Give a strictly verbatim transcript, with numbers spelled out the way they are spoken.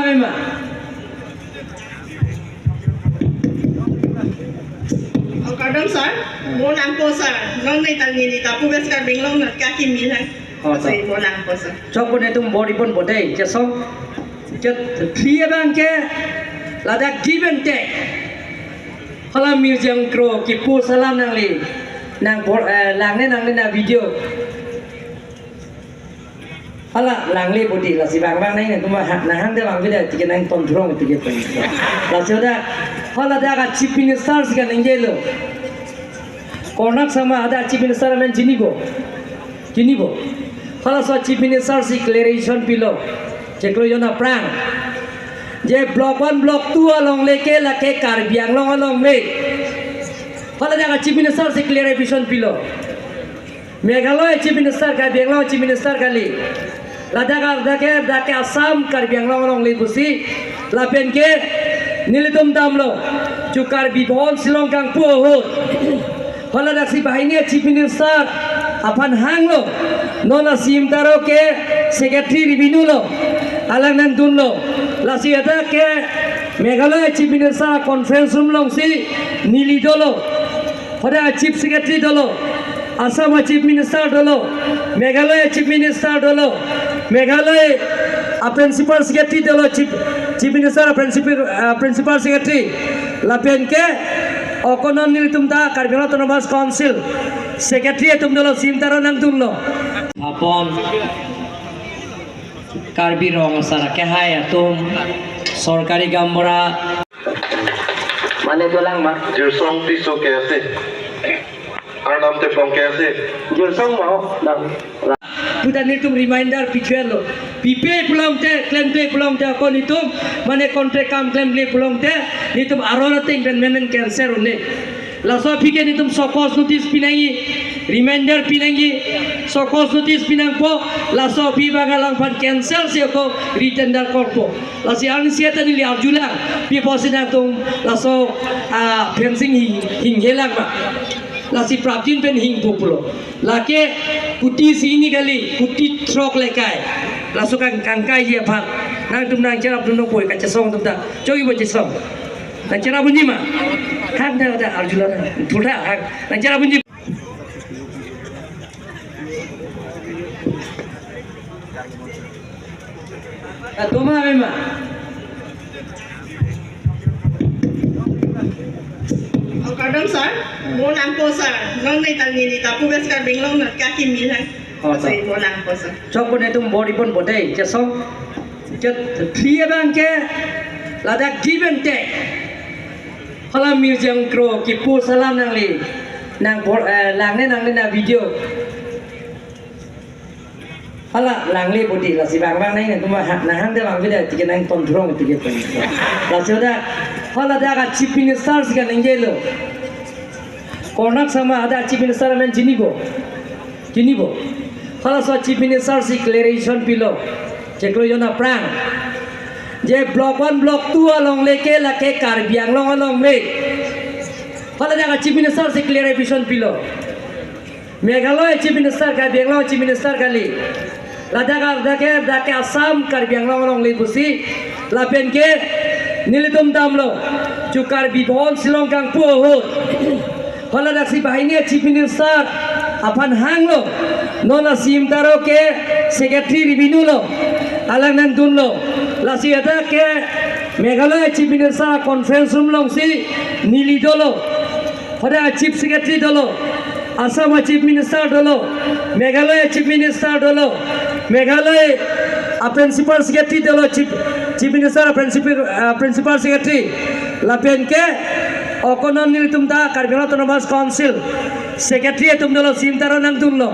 Ema. Oh, kardom sir, mo nangpo sir, non neta neli ta Pubes Karbi Anglong nat kaki milang. Oh, sir. Sir, mo nangpo sir. Chokpo netum bor-i ponpo dei, chesong. Chet thri abang ke ladak give and take. Hala Mirjang Kro kipu salam nangli. Nang bor, eh, langne nangne na video. Hala langle bodi lasi bang bang nai nang kuma ha, nang hang de bang bida tiket nang ton thurong tiket pen. Lasi ada hala dak a Chief Minister si kan nang jelo. Konat sama ada Chief Minister amen chinipo. Chinipo. Halaso Chief Minister si clarification pilo. Cheklo jon aphrang. Je block one, block two alongle ke lake Karbi Anglong alongle. Hala dak a Chief Minister si clarification pilo. Meghalaya Chief Minister, Karbi Anglong Chief Minister kali. Ladak arda ke, dak ke Assam Karbi Anglong alongle pusi. Lapen ke nelitum damlo. Ju Karbi Bhawan Shillong kangpu ahut. Hala dak si banghini Chief Minister aphan hanglo. Non a C M taro ke Secretary revenue lo. Alang nangdunlo. Lasi dak ke Meghalaya Chief Minister conference room alongsi neli dolo. Hoda Chief Secretary dolo, Assam a Chief Minister dolo, Meghalaya Chief Minister dolo, Meghalaya a Principal Secretary dolo, Chief, Chief Minister a Principal, a Principal Secretary, lapen ke okonon nelitum ta Karbi Anglong Autonomous Council Secretary atum dolo, C M taro nangdunlo. Apon Karbi Rong Asar akehai atum, sorkari gaonbura. Mane dolang ma? Jirsong Tisso ke ase. Arnam Teplong ke ase. Jirsong ma ho, dang. Puta netum reminder pichwelo. Pipe pulote, klemte pulote, ako netum, mane contract kam klemle pulote, netum arora ting pen menen cancel un-e. Laso aphi ke netum show cause notice pinangji, reminder pinangji, show cause notice pinangpo, laso aphi bang alangphan cancel si ako retender korpo. Lasi arni sieta neli arjulang, pi pusi nangtum laso, ah, fencing hing, hinghelang ma. Lasi prapjin pen hingpo pulo. Lake kuti isi hini kali, kuti throk lekai. Laso kang, kangkaiji aphan. Nangtum nangcherapdun nangpo kachesong atum ta. Choipo chesong. Nangcherap unji ma? Hang da da arjulang. Thulha hang. Nangcherap unji. Katoma ave ma? Oh, kardom sir. Mo nangpo sir. Non neta neli ta Pubes Karbi Anglong nat kaki milang. Oh, sir. Sir, mo nangpo sir. Chokpo netum bor-i ponpo dei, chesong. Chet thri abang ke ladak give and take. Hala Mirjang Kro kipu salam nangli. Nang bor, eh, langne nangne na video. Hala langle bodi lasi bang bang nai nang kuma ha, nang hang de bang bida tiket nang ton thurong tiket pen. Lasi ada hala dak a Chief Minister si kan nang jelo. Konat sama ada Chief Minister amen chinipo. Chinipo. Halaso Chief Minister si clarification pilo. Cheklo jon aphrang. Je block one, block two alongle ke lake Karbi Anglong alongle. Hala dak a Chief Minister si clarification pilo. Meghalaya Chief Minister, Karbi Anglong Chief Minister kali. Ladak arda ke, dak ke Assam Karbi Anglong alongle pusi. Lapen ke nelitum damlo. Ju Karbi Bhawan Shillong kangpu ahut. Hala dak si banghini Chief Minister aphan hanglo. Non a C M taro ke Secretary revenue lo. Alang nangdunlo. Lasi dak ke Meghalaya Chief Minister conference room alongsi neli dolo. Hoda Chief Secretary dolo, Assam a Chief Minister dolo, Meghalaya Chief Minister dolo, Meghalaya a Principal Secretary dolo, Chief, Chief Minister a Principal, a Principal Secretary. Lapen ke okonon nelitum ta Karbi Anglong Autonomous Council Secretary atum dolo, C M taro nangdunlo.